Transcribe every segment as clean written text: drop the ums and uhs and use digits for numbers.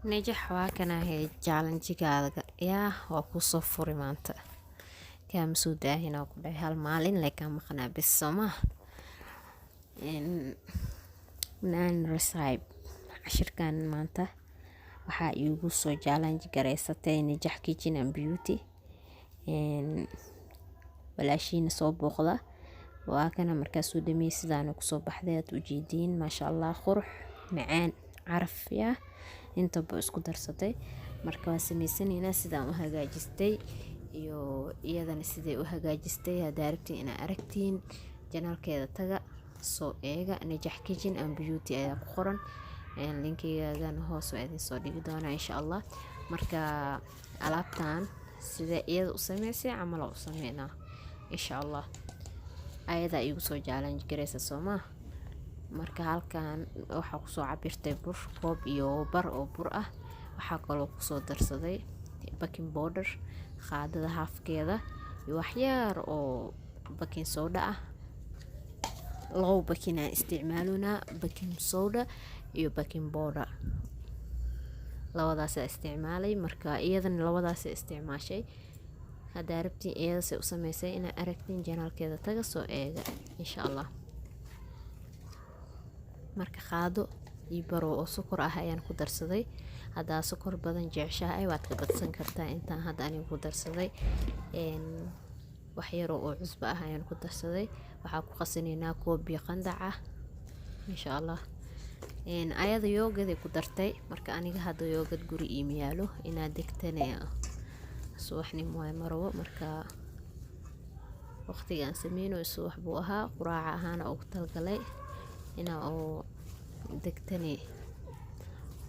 Najax, waa kanahe challenge-gaaga yaa waa kusoo furi maanta. Kaama soo daahin ku dhahay, hal maalin lee kaa maqnaa bes, soo ma naan recipe. Cashirkan maanta waxaa iigu soo challenge gareysatay Najax Kitchen and Beauty. Walaashiina soo booqda. Waa kana, markaa soo dhameeyey sidaana kusoo baxday, aad ujeediin. Maasha Allah, qurux, macaan, caraf yaa intaba isku darsatay. Marka waa sameysanaynaa sidaan u hagaajistay iyo iyadana siday u hagaajistay. Haddaa rabtiin inaa aragtiin, channelkeeda taga, soo eega. Najax Kitchen and Beauty ayaa ku qoran. Linkigaagana hoos waa idin soo dhigi doonaa, insha Allah. Marka alaabtan sida iyada u sameysay camal u sameynaa, insha Allah. Ayadaa iigu soo challenge gareysa, soo maa? Marka halkan waxaa kusoo cabirtay bur koob iyo bar oo bur ah. Waxaa kaloo kusoo darsaday baking powder qaadada halfkeeda iyo waxyaar oo baking soda ah. Labo baking aan isticmaalonaa, baking soda iyo baking powder, labadaasaa isticmaalay. Marka iyadana labadaasa isticmaashay. Haddaa rabtiin iyadase u sameysay inaa aragtiin, channelkeeda taga, soo eega, insha Allah. Marka qaado iyo baro oo sokor ah ayaan ku darsaday. Haddaa sokor badan jeceshahay, waad ka badsan kartaa intaan hadda aniga ku darsaday. Wax yaro oo cusbo ah ayaan ku darsaday. Waxaa ku qasanaynaa koob biyo qandac ah, insha Allah. Ayada yogurtay ku dartay. Marka aniga hadda yogurt guri iima yaalo, inaad degtana subaxnimo waay, marabo. Marka waqtiga aan sameynayo subax buu ahaa, quraaca ahaana ugu talgalay. Inaa oo degtani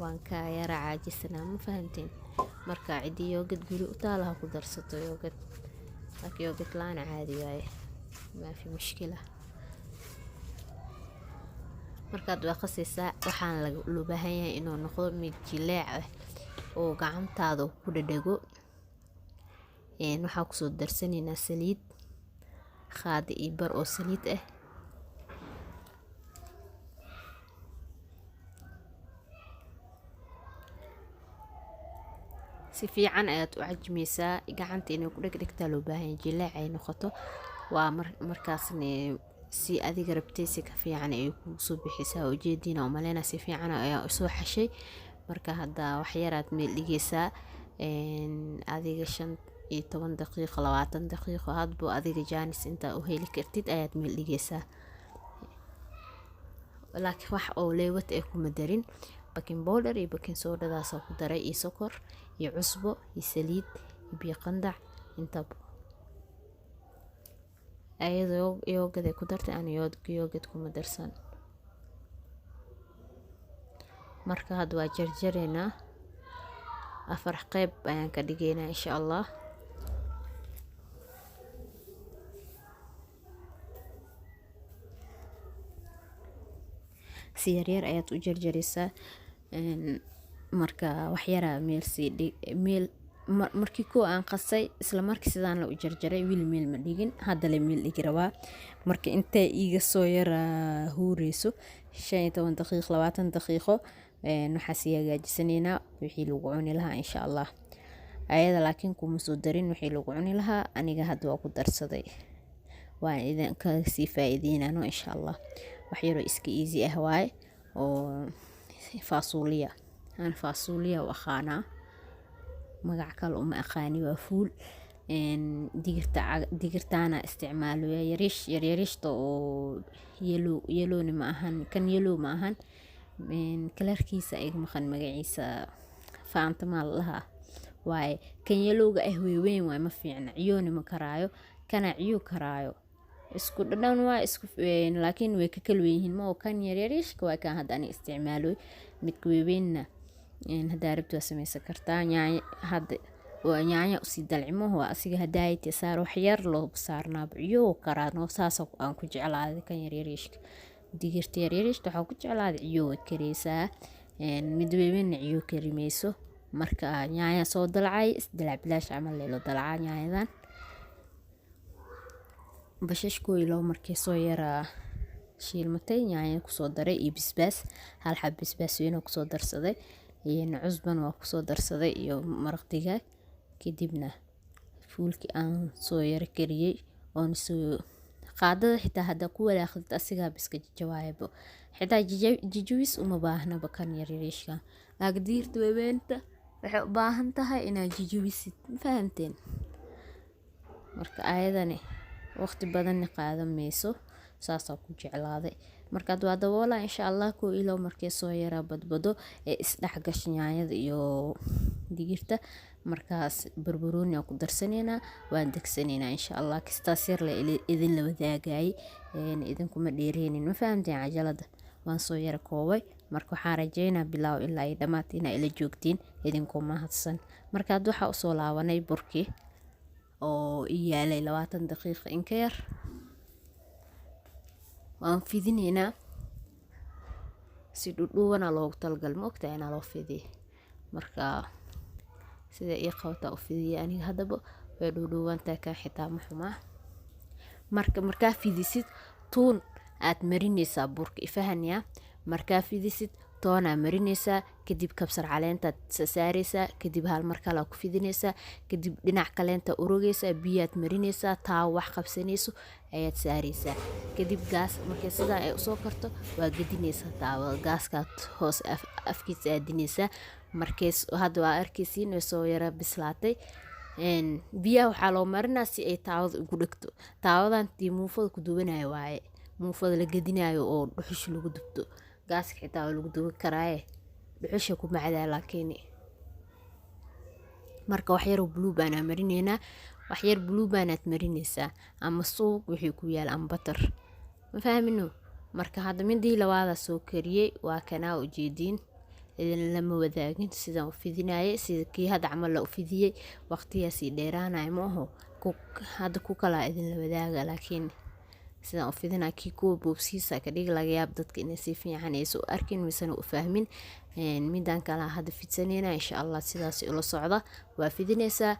waan ka yara caajisanaa, ma fahanteen? Marka cidii yogurt guri u taala ha ku darsato yogurt, laakiin yogurt la-aan caadi waaye, maafi mushkila. Markaad waa qasaysaa. Waxaana loo baahan yahay inuu noqdo mid jileec ah oo gacantaada ku dhadhago. Waxaa kusoo darsanaynaa saliid, qaada iyo bar oo saliid ah. Si fiican ayaad u cajmeysaa. Gacanta inay ku dhegdhegtaa loo baahan yahay, jileec ay noqoto. Waa markaasna si adiga rabtay si ka fiican ay kugu soo bixisaa. Ujeediina umaleyna, si fiican ayaa usoo xashay. Marka hadda wax yaraad meel dhigeysaa, adiga 15 daqiiqo, 20 daqiiqo, hadba adiga jaanis intaa u heli kartid ayaad meel dhigeysaa. Laakiin wax oo leewat eh kuma darin. Baking powder iyo baking sodadaas ku daray, iyo sokor iyo cusbo iyo saliid iyo biyo qandac intaba. Ayadoo yogurt ay ku dartay, aan yogurt kuma darsan. Marka hadda waa jarjareynaa, afar qeyb ayaan ka dhigeynaa, insha Allah. Si yaryar ayaad u jarjareysaa. Marka wax yaraa meel sii dhig meel. Markii koo aan qasay, isla markii sidaan la u jarjaray, wili meel ma dhigin, hadda le meel dhigi rabaa. Marka intay iiga soo yara huureyso 15 daqiiqo, 20 daqiiqo, waxaa sii hagaajisanaynaa wixii lagu cuni lahaa, insha Allah. Ayada laakiin kuma soo darin wixii lagu cuni lahaa, aniga hadda waa ku darsaday, waan idin kaga sii faa'iideynano, insha Allah. Wax yaroo iska easy ah waaye oo faasuuliya. Aan faasuuliya u aqaanaa, magac kale uma aqaani. Waa fuul digirta, digirtaana isticmaaloya, yariish yaryariishta oo yellow, yellowna ma ahan kan, yellow ma ahan, kalarkiisa iga maqan, magaciisa faanta maa la dhahaa waaye. Kan yellowga ah weyn waaye, ma fiicna, ciyoona ma karaayo. Kana ciyo karaayo, isku dhadhan waa isku, laakiin way ka kala weyn yihiin. Ma oo kan yaryariishka waa kan hadda ani isticmaaloy. Midka waaweynna haddaa rabti waa sameysan kartaa. Yaanyo hadda waa yaanyo usii dalcimo, waa asiga hadaayati saar, wax yar loo saarnaa, ciyo karaa no. Saas aan ku jeclaaday kan yaryariishka. Digirta yaryariishka waxaa ku jeclaaday ciyo way kareysaa, mid waaweynna ciyo karimeyso. Marka yaanya soo dalcay, isdalac bilaash camal loo dalcaa yaanyadan. Bashashkooyi loo markay soo yara shiilmatay, yaanya kusoo daray iyo basbaas, hal xab basbaas weyn oo kusoo darsaday. Cusbana waa kusoo darsaday iyo maraq digaag. Kadibna fuulkii aan soo yara kariyey oon soo qaadada, xitaa haddaa ku walaaqdid asigaa iska jajabaayaba, xitaa jajabis uma baahnaba kan yaryariishka. Laakiin digirta waaweynta waxay u baahan tahay inaad jajabisid, ma fahamteen? Marka ayadani waqti badanna qaadan mayso, saasaa ku jeclaaday. Markaad waa daboolaa insha Allah 1 iyo 2. Markay soo yara badbado ee isdhex gasho yaanyada iyo digirta, markaas barbarooni aan ku darsaneynaa, waan degsanaynaa insha Allah. Kistaas yar la idinla wadaagayay, idinkuma dheereynin, ma fahamteen? Cajalada waan soo yara koobay. Marka waxaan rajeynaa bilaaw ilaa iyo dhammaad inaa ila joogtiin idinkoo mahadsan. Marka hadda waxaa usoo laabanay burkii oo ii yaalay 20 daqiiqo in ka yar. Waan fidineynaa si dhudhuubana loogu talagal, ma ogtahay inaa loo fidiyo. Marka sida ii qabataa u fidiya aniga haddaba way dhuudhuubantahay, kan xitaa ma xumaa. Marka markaa fidisid, tuun aad marinaysaa burka, ifahanya. Markaa fidisid, toonaa marinaysaa, kadib kabsar caleentaad saaraysaa, kadib hal mar kalaa ku fidinaysaa, kadib dhinac kaleenta urogaysaa, biyaad marinaysaa, taa wax qabsanayso ayaad saaraysaa. Kadib gaas markay sidaa ay usoo karto, waa gedinaysaa taawada, gaaskaad hoos afkiisa aadinaysaa. Markay hadda waa arkaysiin way soo yara bislaatay. Biyaha waxaa loo marinaa si ay taawada ugu dhegto. Taawadan tii muufada ku duwanayo waaye, muufada la gedinayo oo dhuxusha lagu dubto. Gaaska xitaa waa lagu duwan karaaye, dhuxusha ku macdaa. Laakiin marka wax yaroo Blue Band aa marineynaa, wax yar Blue Band aad marinaysaa ama suuq wixii ku yaal ama butter, ma fahmino? Marka hadda midii labaadaa soo kariyey waa kanaa ujeediin. Idin lama wadaagin sidaan u fidinayay, sida kii hadda camal la u fidiyey, waqtigaasii dheeraanaya ma aho. Hadda ku kalaa idinla wadaaga, laakiin sidaan u fidinaya kii kuwa boobsiisa ka dhig, laga yaab dadka inay si fiican aysan u arkin misena u fahmin. Midaan kalaa hadda fidsaneyna insha Allah, sidaas ula socda. Waa fidinaysaa,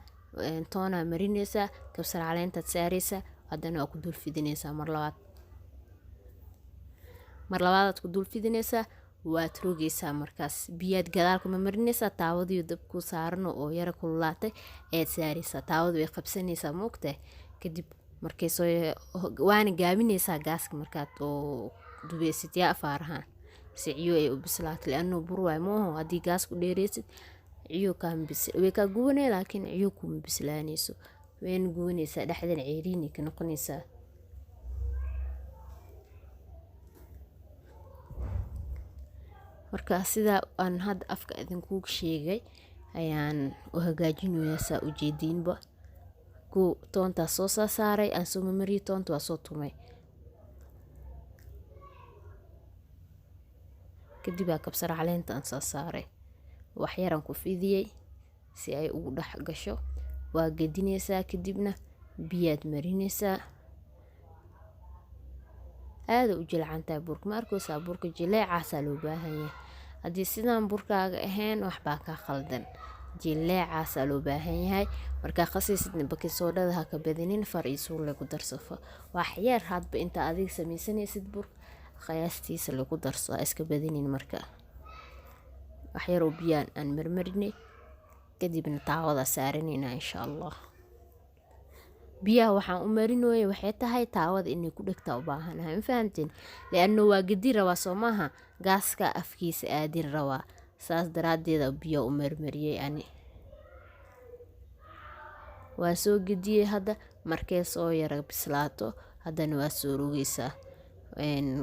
toonaa marinaysaa, kabsar caleentaad saaraysaa, haddana waa ku dul fidinaysaa mar labaad. Mar labaadaad ku dul fidinaysaa, waad rogaysaa. Markaas biyaad gadaalka ma marinaysaa, taawadii dabku saaran oo yara kululaatay ayaad saaraysaa. Taawada way qabsanaysaa, ma ogtahay? Kadib markay soo waana gaabinaysaa gaaska markaad oo dubeysid yaa afaarahaan si ciyo ay u bislaato, li'anno bur waay ma aho. Haddii gaas ku dheereysid, ciyo kaama bis way kaa gubanaya, laakiin ciyo kuma bislaanayso, wayna gubanaysaa, dhexdana ceeriinay ka noqonaysaa. Marka sidaa aan hadda afka idinkugu sheegay ayaan u hagaajinayaa, saa ujeediinba. Ku toontaa soo saasaaray, aan soo mamariyey toonta, waa soo tumay, kadib aa kabsar caleenta aan soo saaray, wax yaraan ku fidiyey si ay ugu dhex gasho. Waa gedinaysaa, kadibna biyaad marinaysaa. Aada u jilcantahay burka, ma arkaysaa? Burka jileecaasaa loo baahan yahay. Haddii sidaan burkaaga ahayn, waxbaa kaa khaldan. Jileecaasaa loo baahan yahay. Markaa qasaysidna baking soodhada ha ka badinin, far iyo suul lagu darso wax yar. Hadba inta adiga samaysanaysid burka qiyaastiisa lagu darso, ha iska badinin. Marka wax yar oo biyaan aan marmarinay, kadibna taawadaa saaranaynaa insha Allah. Biyaha waxaan u marinooyay waxay tahay taawada inay ku dhegtaa u baahanahay, ma fahamteen? Li'anno waa gedi rabaa soo maaha, gaaska afkiisa aadin rabaa, saas daraaddeeda biyo u marmariyey ani. Waa soo gediyey hadda. Markay soo yara bislaato, haddana waa soo rogaysaa.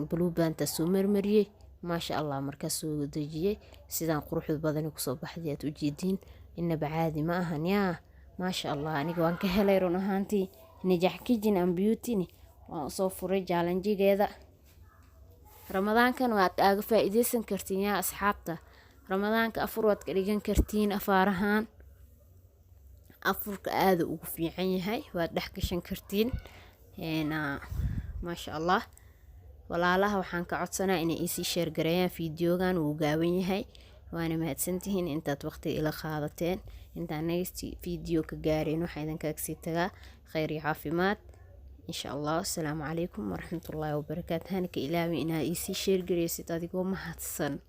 Blue Band-ta soo marmariyey, maasha Allah. Markaa soo dejiyey, sidaan quruxda badani kusoo baxday aad ujeediin, inaba caadi ma ahan yaa. Maasha Allah, aniga waan ka helay run ahaantii. Najax Kitchen and Beauty waan usoo furay challenge-geeda. Ramadaankan waad aaga faa'iideysan kartiin yaa asxaabta. Ramadaanka afur waad ka dhigan kartiin afaarahaan, afurka aada ugu fiican yahay, waad dhex gashan kartiin, maasha Allah. Walaalaha waxaan ka codsanaa inay iisii share gareeyaan fiidiyogan, wuu gaaban yahay. Waana mahadsantihiin intaad waqti ila qaadateen. Intaan next video ka gaareen, waxaa idinkaga sii tagaa khayr iyo caafimaad insha Allah. Asalaamu calaykum waraxmatullaahi wabarakaatu. Hana ka ilaawin inaad iisii share gareysid adigoo mahadsan.